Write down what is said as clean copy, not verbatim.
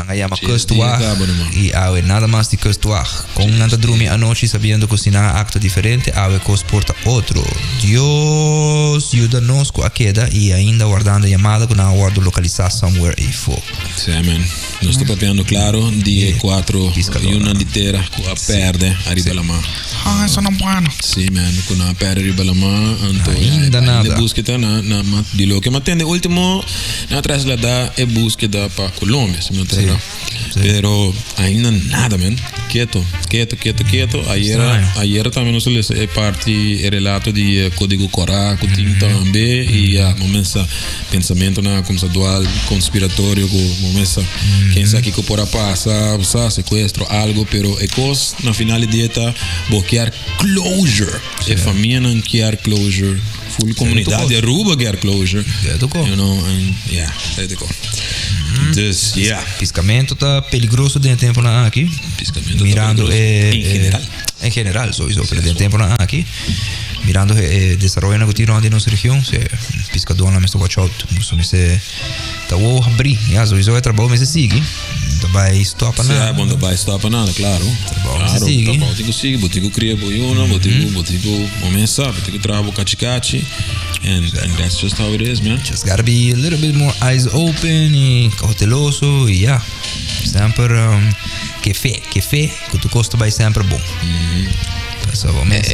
Nan a yama 10 dia Kustwacht kaba numa. i awe nada mas di Kustwacht. Kon nan ta drumi anochi sabiendo ku si nan a aktua diferente awe kos por ta otro. Dios yuda nos ku a keda i ainda wardando e yamada ku nan a wòrdu lokalisá somewhere eifó. Sí, man. Nos ta papiando claro di e cuatro Piscadornan. yunan di tera cu a perde ariba la mar. Ah, eso no bueno. Sí, man, cu nan a perde riba la mar. Anto, Ainda ja, nada. E búsqueda na, na, ma, di loke m'a tende último, nan a traslada e búsqueda pa Colombia, si mi no ta erra. Pero ainda nada, man. Keto, keto, keto, keto. Ayer, Extraño. ayer tambe nos a lesa e parti, e relato di e Código Cora cu tin tambe. Y ya, bo mensa pensamentonan a cuminsa dual conspiratorio cu bo mensa ken sa kico por a pasa, bo sa, secuestro, algo. Pero e cos na final di dia ta bo kier closure. E famianan kier closure. Full comunidad di Aruba kier closure. You know, and yeah, esey ta e cos. Dus, yeah. Piscamento ta peligroso den e temponan aki. Piscamento ta Mirando peligroso e, en general. En general, sowieso, pero den e temponan aki, mirando e desaroyonan cu tin rond di nos region, se piscadornan mester watch out. Boso mester ta wowo habri. Ya, sowieso e trabou mester sigui. No ta bay stop pa nada. Sí, bo no ta bay stop pa nada, claro. Trabou mester Claro, sigui. trabou tin cu sigui, bo tin cu cria bo yunan, bo tin cu, bo tin cu, bo mes sa, bo tin cu traha bo cachi cachi. And that's just how it is, man. Just gotta be a little bit more eyes open y cauteloso y ya. Semper ke fe, ke fe, cu tur cos ta bay semper bon. Pasobra bo mes.